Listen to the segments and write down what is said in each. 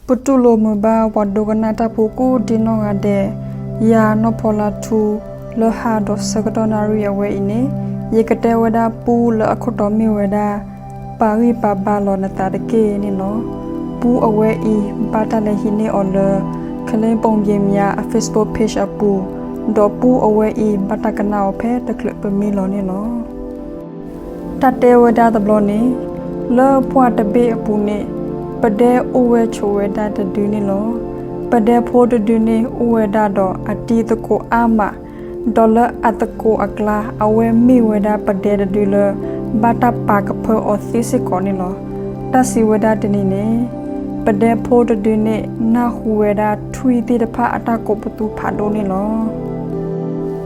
ပတူၢ်လိာ်မုာ်ဘၣ်ပှၤဒိကနၣ်တၢ်ဖိကိးဒံနီၢ်ဂၤဒဲး, ယၤနီၢ်ဖီလါထူ, လၢဟါဒီးဆၢကတီၢ်နၣ်ရံၣ်အဝဲအံၤန့ၣ်, ယကတဲဝဲဒၣ်ပူလၢအခိၣ်တီမ့ၢ်ဝဲဒၣ် ပာ်ဂံၢ်ပာ်ဘါလီၤနသးတက့ၢ်န့ၣ်လီၤ. ပူအဝဲအံၤ ဘၣ်တၢ်လဲၤဟံးန့ၢ်အီၤလၢ ခလ့ပိၣ်က့မၠါအ Facebook page အပူၤ, ဒီးပူအဝဲအံၤ ဘၣ်တၢ်ကနၣ်အီၤဖဲတချုးပမံလီၤန့ၣ်လီၤ. တၢ်တဲဝဲဒၣ်တဘျီန့ၣ်, လၢပှၢ်တဘ့ၣ်အပူၤန့ၣ်, ပဒဲအိၣ်ဝဲဆိးဝဲဒၣ်တဒုန့ၣ်လီၤ. ပဒဲဖိတဒုန့ၣ်အိၣ်ဝဲဒၣ်ဒီးအတံၤသကိးအါမး, ဒီးလၢအသကိးအကျါ အဝဲမ့ၢ်ဝဲဒၣ်ပဒဲတဒုလၢ ဘၣ်တၢ်ပာ်ကဖၢအီၤသ့စ့ၢ်ကီးန့ၣ်လီၤ. တၢ်စံးဝဲဒၣ်တနံၤန့ၣ်, ပဒဲဖိတဒုန့ၣ် နၢ်ဟူဝဲဒၣ်ထွံၣ်သ့ၣ်တဖၣ်အတၢ်ကိးပသူဖးဒိၣ်န့ၣ်လီၤ.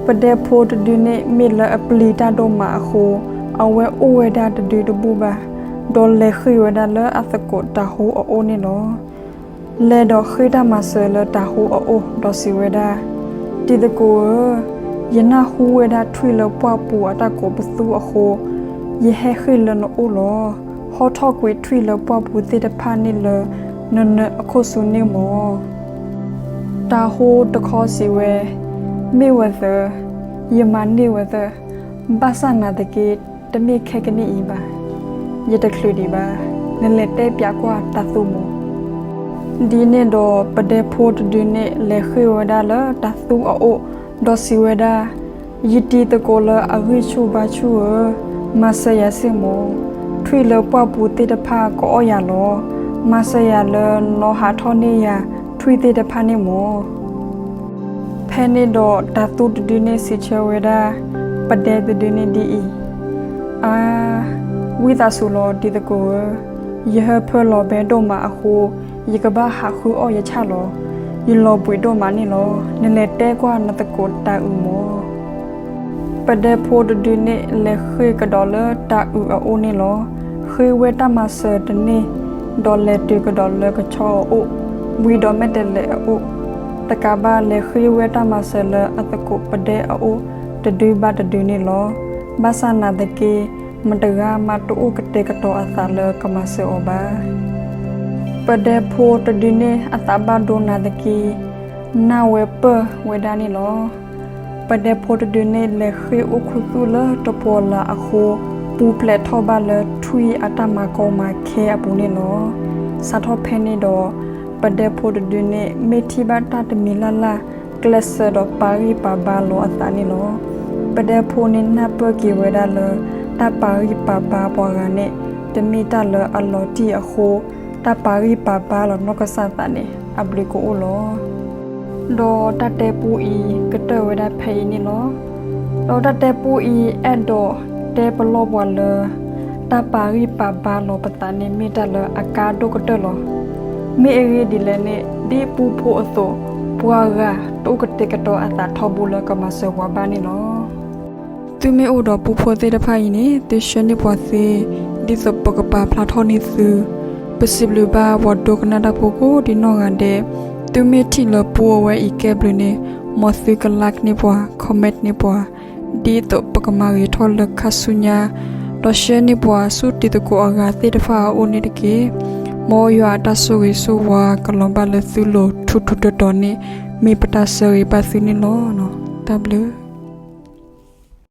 ပဒဲဖိတဒုန့ၣ်မ့ၢ်လၢအပျံၤတၢ်ဒိၣ်မးအဃိ, အဝဲအိၣ်ဝဲဒၣ်တဒုတဘူၣ်ဘၣ်, ဒီးလဲၤဃ့ၢ်ဝဲဒၣ်လၢအသကိးတၤဟိအအိၣ်န့ၣ်လီၤ. လဲၤဒီးဃ့ၢ်တၢ်မၤစၢၤလၢတၤဟိအအိၣ် ဒီးစံးဝဲဒၣ်, တံၤသကိးဧၢ, ယနၢ်ဟူဝဲဒၣ်ထွံၣ်လၢပှၢ်ပူၤအတၢ်ကိးပသူအဃိ, ယဟဲဃ့ၢ်လၢနအိၣ်လီၤ. ဟီထီၣ်ကွံာ်ထွံၣ်လၢပှၢ်ပူၤသ့ၣ်တဖၣ်န့ၣ်လၢ နနၢၤအခိၣ်ဆူန့ၣ်မၢ်. တၤဟိတခီစံးဝဲ, မ့ၢ်ဝဲသၢ, ယမၤန့ၢ်ဝဲသၢ, ဘၣ်ဆၣ်နာ်သက့ တမ့ၢ်ခဲကနံၣ်အံၤဘၣ်. ယတချုးဒံးဘၣ်, နလဲၤတဲပၠးကွၢ်တၤသူမၢ်. ဒ်န့ၣ်ဒီးပဒဲဖိတဒုန့ၣ် လဲၤဃ့ၢ်ဝဲဒၣ်လၢတၤသူအအိၣ်, ဒီးစံးဝဲဒၣ်, ယတံၤသကိးလၢအဂံၢ်ဆူၣ်ဘါဆူၣ်ဧၢ, မၤစၢၤယၤစ့ၢ်မၢ်. ထွံၣ်လၢပှၢ်ပူၤသ့ၣ်တဖၣ်ကအီၣ်ယၤလီၤ. မၤစၢၤယၤလၢနီၢ်ဟးထီၣ်န့ၢ်ယၤထွံၣ်သ့ၣ်တဖၣ်န့ၣ်မၢ်. ဖဲန့ၣ်ဒီးတၤသူတဒုန့ၣ်စံးဆၢဝဲဒၣ် ပဒဲတဒုန့ၣ်ဒ်အံၤ, အါ, ဝံသးစူၤလီၤတံၤသကိးဧၢ, ယဟၢဖၢလီၤဘဲဒိၣ်မးအဃိ, ယကဘၣ်ဟးဃုအီၣ်ယဆၣ်လီၤ. ယလီၤဘှံးဒိၣ်မးန့ၣ်လီၤ. နလဲၤတဲကွၢ်နသကိးတၤအုးမၢ်. ပဒဲဖိတဒုန့ၣ် လဲၤဃ့ၢ်ကဒီးလၢတၤအုးအအိၣ်န့ၣ်လီၤ. ဃ့ဝဲတၢ်မၤစၢၤတန့ၢ်, ဒီးလဲၤတုၤကဒီးလၢကဆီအအိၣ်, ဝံၤဒီးမဲာ်တဲးလဲးအအိၣ်, တကးဘၣ်လဲၤဃ့ဝဲတၢ်မၤစၢၤလၢအသကိးပဒဲအအိၣ်တဒုဘၣ်တဒုန့ၣ်လီၤ. ဘၣ်ဆၣ်နာ်သက့ မတဂၤမးတအိၣ်ကတဲာ်ကတီၤအသးလၢကမၤစၢၤအီၤဘၣ်. ပဒဲဖိတဒုန့ၣ်အသးဘၣ်ဒိနာ်သက့ နၢ်ဝဲပၢၢ်ဝဲဒၣ်န့ၣ်လီၤ. ပဒဲဖိတဒုန့ၣ် လဲၤဃ့ၢ်အိၣ်ခူသူၣ်လၢတပှီၤလၢ်အဃိ, ပူၤဖျဲးထီၣ်ဘၣ်လၢထွံၣ်အတၢ်မၤကီမၤခဲအပူၤန့ၣ်လီၤ. စးထီၣ်ဖဲန့ၣ်ဒီး ပဒဲဖိတဒုန့ၣ် မ့ၢ်ထံၣ်ဘၣ်တၢ်တမံၤလၢ်လၢ် ကျဲးစၢးဒီးပာ်ဂံၢ်ပာ်ဘါလီၤအသးန့ၣ်လီၤ. ပဒဲဖိန့ၣ်နၢ်ပၢၢ်က့ၤဝဲဒၣ်လၢ တၢ်ပာ်ဂံၢ်ပာ်ဘါပှၤဂၤန့ၣ် တမ့ၢ်တၢ်လၢအလီၤတံၢ်အဃိ, တၢ်ပာ်ဂံၢ်ပာ်ဘါလီၤနီၢ်ကစၢ်သးန့ၣ် အဘျုးကအိၣ်လီၤ. ဒီးတၢ်တဲပူအံၤကတၢၢ်ဝဲဒၣ်ဖဲအံၤန့ၣ်လီၤ. ဒီးတၢ်တဲပူအံၤအဲၣ်ဒိးတဲပလီၢ်ပှၤလၢ တၢ်ပာ်ဂံၢ်ပာ်ဘါလီၤပသးန့ၣ်မ့ၢ်တၢ်လၢအကါဒိၣ်ကတၢၢ်လီၤ. မ့ၢ်အဂ့ၢ်ဒ်လဲၣ်န့ၣ် ဒ်ပူဖိအသိး ပှၤဂၤတအိၣ်ကတဲာ်ကတီၤအသးထီဘိလၢကမၤစၢၤပှၤဘၣ်န့ၣ်လီၤ. သုမ့ၢ်အိၣ်ဒီးပူဖိသ့ၣ်တဖၣ်အံၤန့ၣ် သုဆှၢန့ၢ်ပှၤသ့ ဒ်သိးပကပာ်ဖျါထီၣ်န့ၢ်သု. ပစံးဘျုးဘၣ်ပှၤဒိကနၣ်တၢ်ဖိကိးဒံနီၢ်ဂၤဒဲး, သုမ့ၢ်ထံၣ်လၢပူအဝဲအံၤကဲဘျုးန့ၣ် မ်သုက like န့ၢ်ပှၤ comment န့ၢ်ပှၤ ဒ်သိးပကမၤဂ့ၤထီၣ်လၢခါဆူညါ, ဒီး share န့ၢ်ပှၤဆူတံၤသကိးအဂၤသ့ၣ်တဖၣ်အအိၣ်န့ၣ်တက့ၢ်. မ်ယွၤအတၢ်ဆိၣ်ဂ့ၤဆိၣ်ဝါကလီၤဘၣ်လၢသုလိၤထူထူတီတီန့ၣ် မ့ၢ်ပတၢ်ဆၢဂ့ၤဘၣ်သုန့ၣ်လီၤ. တၢ်ဘျုး